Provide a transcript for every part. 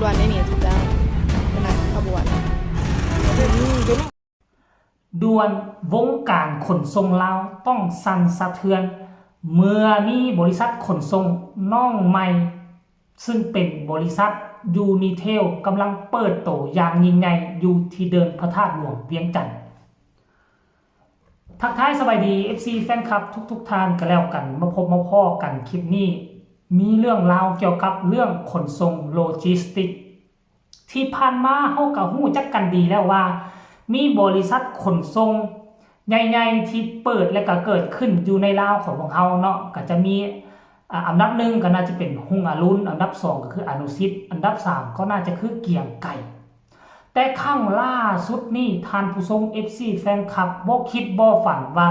ດ່ວນໄດ້ນີ້ ເຈົ້າ ຂະໜາດຂະບວນ ດ່ວນ ວົງການຂົນສົ່ງລາວຕ້ອງສັ່ນສະເທືອນ ເມື່ອມີບໍລິສັດຂົນສົ່ງນ້ອງໃໝ່ ຊຶ່ງເປັນບໍລິສັດຢູນີເທວ ກຳລັງເປີດໂຕຢ່າງຍິ່ງໃຫຍ່ຢູ່ທີ່ເດີ່ນພະທາດຫຼວງວຽງຈັນ. ທັກທາຍສະບາຍດີ ເອັຟຊີ ແຟນຄລັບທຸກໆທ່ານກໍແລ້ວກັນ ມາພົບມາພໍ້ກັນຄລິບນີ້ ມີເລື່ອງລາວກ່ຽວກັບເລື່ອງຂົນສົ່ງໂລຈິສຕິກ ທີ່ຜ່ານມາເຮົາກໍຮູ້ຈັກກັນດີແລ້ວວ່າ ມີບໍລິສັດຂົນສົ່ງໃຫຍ່ໆທີ່ເປີດ ແລະກໍເກີດຂຶ້ນຢູ່ໃນລາວຂອງພວກເຮົາເນາະ ກໍຈະມີ ອາ ອັນດັບໜຶ່ງກໍໜ້າຈະເປັນຮຸ່ງອະລຸນ, ອັນດັບສອງກໍຄືອະນຸສິດ, ອັນດັບສາມກໍໜ້າຈະຄືກຽງໄກ. ແຕ່ຄັ້ງລ່າສຸດນີ້ ທ່ານຜູ້ຊົມ ເອັຟຊີ ແຟນຄລັບ ບໍ່ຄິດບໍ່ຝັນວ່າ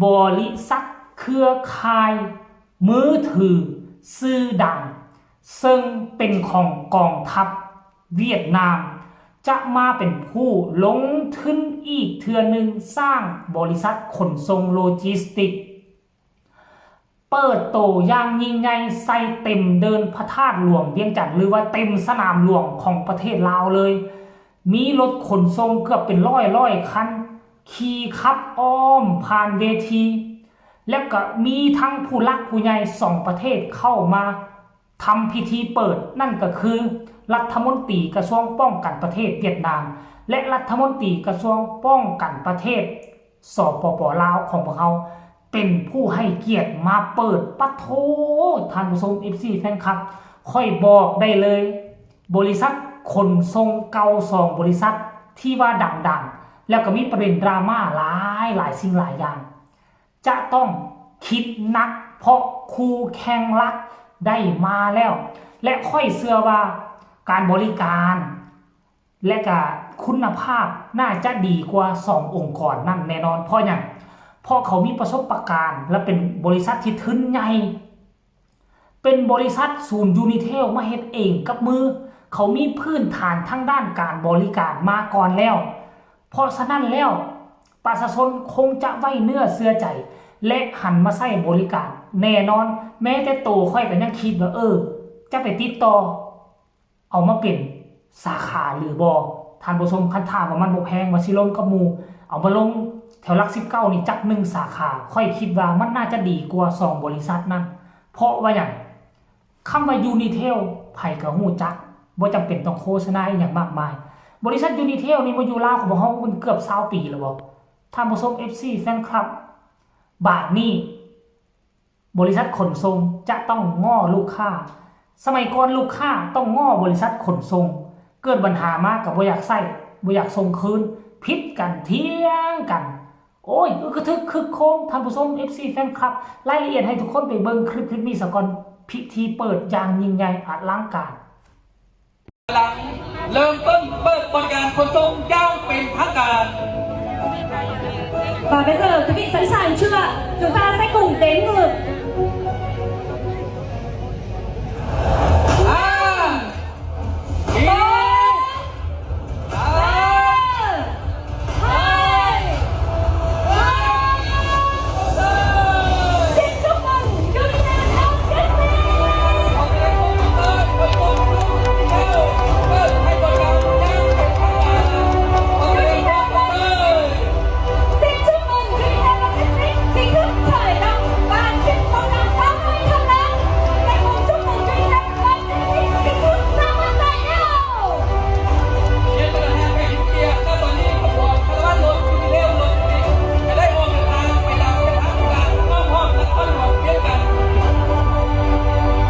ບໍລິສັດເຄືອຂ່າຍມືຖືຊື່ດັງ ເຊິ່ງເປັນຂອງກອງທັບຫວຽດນາມ ຈະມາເປັນຜູ້ລົງທຶນອີກເທື່ອໜຶ່ງ ສ້າງບໍລິສັດຂົນສົ່ງໂລຈິສຕິກ ເປີດໂຕຢ່າງຍິ່ງໃຫຍ່ໃສ່ເຕັມເດີ່ນພະທາດຫຼວງວຽງຈັນ ຫຼືວ່າເຕັມສະໜາມຫຼວງຂອງປະເທດລາວເລີຍ. ມີລົດຂົນສົ່ງເກືອບເປັນຮ້ອຍໆຄັນ ຂີ່ຂັບອ້ອມຜ່ານເວທີ ແລ້ວກະມີທັງຜູ້ຫຼັກຜູ້ໃຫຍ່ສອງປະເທດເຂົ້າມາ ທຳພິທີເປີດ ນັ້ນກໍຄືລັດຖະມົນຕີກະຊວງປ້ອງກັນປະເທດຫວຽດນາມ ແລະ ລັດຖະມົນຕີກະຊວງປ້ອງກັນປະເທດ ສປປ ລາວ ຂອງພວກເຮົາ ເປັນຜູ້ໃຫ້ກຽດມາເປີດ. ປະໂທ ທ່ານຜູ້ຊົມ ເອັຟຊີ ແຟນຄລັບ ຂ້ອຍບອກໄດ້ເລີຍ ບໍລິສັດຂົນສົ່ງເກົ່າສອງບໍລິສັດທີ່ວ່າດັງໆ ແລ້ວກໍມີປະເດັນດຣາມາຫຼາຍໆສິ່ງຫຼາຍຢ່າງ ຈະຕ້ອງຄິດໜັກ ເພາະຄູ່ແຂ່ງຫຼັກໄດ້ມາແລ້ວ ແລະ ຂ້ອຍເຊື່ອວ່າການບໍລິການ ແລະກະຄຸນນະພາບໜ້າຈະດີກວ່າສອງອົງກອນນັ້ນແນ່ນອນ. ເພາະຫຍັງ? ເພາະເຂົາມີປະສົບປະການ ແລະ ເປັນບໍລິສັດທີ່ທຶນໃຫຍ່ ເປັນບໍລິສັດສູນຢູນີເທວມາເຮັດເອງກັບມື ເຂົາມີພື້ນຖານທາງດ້ານການບໍລິການມາກ່ອນແລ້ວ. ເພາະສະນັ້ນແລ້ວ ປະຊາຊົນຄົງຈະໄວ້ເນື້ອເຊື່ອໃຈ ແລະ ຫັນມາໃຊ້ບໍລິການແນ່ນອນ. ແມ້ແຕ່ໂຕຂ້ອຍກໍຍັງຄິດວ່າ ເອີ ຈະໄປຕິດຕໍ່ເອົາມາເປັນສາຂາຫຼືບໍ່? ທ່ານຜູ້ຊົມ ຄັນຖ້າວ່າມັນບໍ່ແພງ ວ່າຊິລົງກັບໝູ່ ເອົາມາລົງແຖວຫຼັກສິບເກົ້ານີ້ຈັກໜຶ່ງສາຂາ ຂ້ອຍຄິດວ່າມັນໜ້າຈະດີກວ່າສອງບໍລິສັດນັ້ນ. ເພາະວ່າຫຍັງ? ຄຳວ່າຢູນີເທວ ໃຜກໍຮູ້ຈັກ ບໍ່ຈຳເປັນຕ້ອງໂຄສະນາອີ່ຫຍັງມາກມາຍ. ບໍລິສັດຢູນີເທວນີ້ມາຢູ່ລາວຂອງພວກເຮົາມັນເກືອບຊາວປີແລ້ວບໍ່ ທ່ານຜູ້ຊົມ ເອັຟຊີ ແຟນຄລັບ? ບາດນີ້ ບໍລິສັດຂົນສົ່ງຈະຕ້ອງງໍ້ລູກຄ້າ. ສະໄໝກ່ອນລູກຄ້າຕ້ອງງໍ້ບໍລິສັດຂົນສົ່ງ ເກີດບັນຫາມາກໍບໍ່ຢາກໃຊ້ ບໍ່ຢາກສົ່ງຄືນ ຜິດກັນ ຖຽງກັນ. ໂອ້ຍ ອຶກກະທຶກຄຶກໂຄມ ທ່ານຜູ້ຊົມ ເອັຟຊີ ແຟນຄລັບ ລາຍລະອຽດໃຫ້ທຸກຄົນໄປເບິ່ງຄລິບ ຄລິບນີ້ສາກ່ອນ. ພິທີເປີດຢ່າງຍິ່ງໃຫຍ່ອະລັງການ. ກຳລັງເລີ່ມຕົ້ນເປີດບໍລິການຂົນສົ່ງຢ່າງເປັນທາງການ. Và bây giờ quý vị sẵn sàng chưa ạ? Chúng ta sẽ cùng đếm ngược.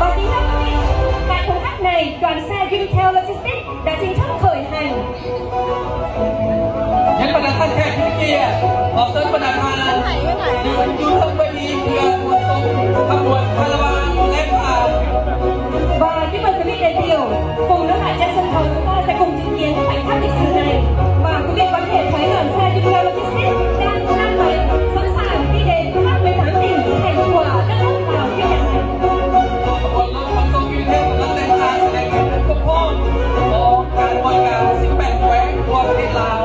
Và kính thưa quý vị, tại thời khắc này, đoàn xe Unitel Logistics đã chính thức khởi hành. ຍັງບັນດາທ່ານແຂກຜູ້ມີກຽດ ຂໍເຊີນບັນດາທ່ານຢືນຢູ່ເທິງເວທີ ເພື່ອຮ່ວມສົ່ງຂະບວນຄາລາວານແລ່ນຜ່ານ. Và kính mời quý vị đại biểu cùng nối lại trên sân khấu, chúng ta sẽ cùng chứng kiến khoảnh khắc lịch sử này. Và quý vị có thể thấy đoàn xe Unitel Logistics đang thang máy sẵn sàng đi đến khắp mười tám tỉnh, thành của đất nước Lào phiên nhận này. ຂະບວນລົດຂົນສົ່ງຢູນີເທວກຳລັງເດີນທາງ ສະແດງເຖິງຄວາມພ້ອມຂອງການບໍລິການສິບແປດແຂວງທົ່ວປະເທດລາວ.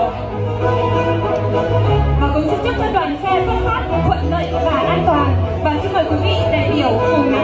Và cũng xin chúc cho đoàn xe xuất phát thuận lợi và an toàn. Và xin mời quý vị đại biểu cùng nắm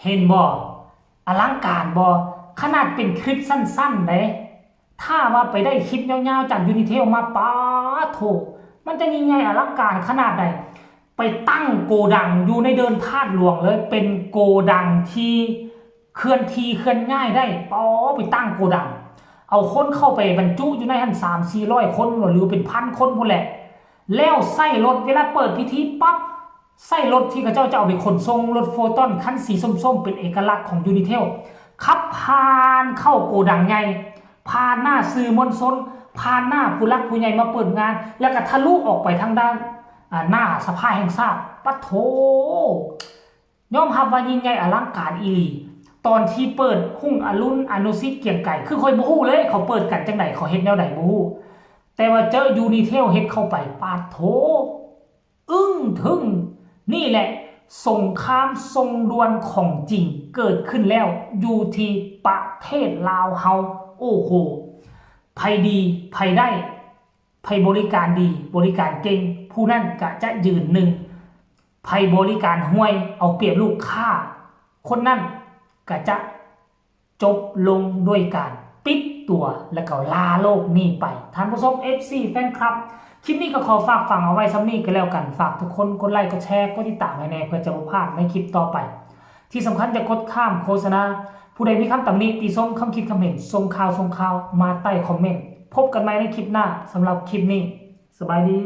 ເຫັນບໍ່? ອະລັງການບໍ່? ຂະໜາດເປັນຄລິບສັ້ນໆເດ້ ຖ້າວ່າໄປໄດ້ຄລິບຍາວໆຈາກ Unitel ມາ ປາໂທ້ ມັນຈະຍິ່ງໃຫຍ່ອະລັງການຂະໜາດໃດ. ໄປຕັ້ງໂກດັງຢູ່ໃນເດີ່ນທາດຫຼວງເລີຍ ເປັນໂກດັງທີ່ເຄື່ອນທີ່ເຄື່ອນຍ້າຍໄດ້. ປາ ໄປຕັ້ງໂກດັງ ເອົາຄົນເຂົ້າໄປບັນຈຸຢູ່ໃນຫັ້ນສາມສີ່ຮ້ອຍຄົນ ຫຼືເປັນພັນຄົນພຸ້ນແຫຼະ. ແລ້ວໃຊ້ລົດ ເວລາເປີດພິທີປັບ ໃຊ້ລົດທີ່ເຂົາເຈົ້າຈະເອົາໄປຂົນສົ່ງ ລົດໂຟຕອນຄັນສີສົ້ມໆ ເປັນເອກະລັກຂອງ Unitel ຂັບຜ່ານເຂົ້າໂກດັງໃຫຍ່ ຜ່ານໜ້າສື່ມວນຊົນ ຜ່ານໜ້າຜູ້ຫຼັກຜູ້ໃຫຍ່ມາເປີດງານ ແລ້ວກໍທະລຸອອກໄປທາງດ້ານ ອາ ໜ້າສະພາແຫ່ງຊາດ. ປາໂທ້ ຍອມຮັບວ່າຍິ່ງໃຫຍ່ອະລັງການອີ່ຫຼີ. ຕອນທີ່ເປີດ ຮຸ່ງອະລຸນ ອະນຸສິດ ກຽງໄກ ຄືຂ້ອຍບໍ່ຮູ້ເລີຍເຂົາເປີດກັນຈັ່ງໃດ ເຂົາເຮັດແນວໃດບໍ່ຮູ້ ແຕ່ວ່າເຈີ Unitel ເຮັດເຂົ້າໄປ ປາໂທ້ ອຶ້ງທຶງ. ນີ້ແຫຼະ ສົງຄາມສົ່ງດ່ວນຂອງຈິງເກີດຂຶ້ນແລ້ວ ຢູ່ທີ່ປະເທດລາວເຮົາ. ໂອ້ໂຫ ໃຜດີ ໃຜໄດ້ ໃຜບໍລິການດີ ບໍລິການເກັ່ງ ຜູ້ນັ້ນກະຈະຢືນໜຶ່ງ. ໃຜບໍລິການຫ່ວຍ ເອົາປຽບລູກຄ້າ ຄົນນັ້ນກະຈະຈົບລົງດ້ວຍການປິດຕົວ ແລະກໍລາໂລກນີ້ໄປ. ທ່ານຜູ້ຊົມ ເອັຟຊີ ແຟນຄລັບ ຄລິບນີ້ກໍຂໍຝາກຝັງເອົາໄວ້ຊ່ຳນີ້ກໍແລ້ວກັນ. ຝາກທຸກຄົນກົດໄລ ກົດແຊ ກົດຕິດຕາມໃຫ້ແດ່ ເພື່ອຈະບໍ່ພາດໃນຄລິບຕໍ່ໄປ. ທີ່ສຳຄັນຢ່າກົດຂ້າມໂຄສະນາ. ຜູ້ໃດມີຄຳຕຳໜິຕິຊົມ ຄຳຄິດຄຳເຫັນ ສົ່ງຂ່າວ ສົ່ງຂ່າວມາໃຕ້ຄອມເມັນ. ພົບກັນໃໝ່ໃນຄລິບໜ້າ. ສຳລັບຄລິບນີ້ ສະບາຍດີ.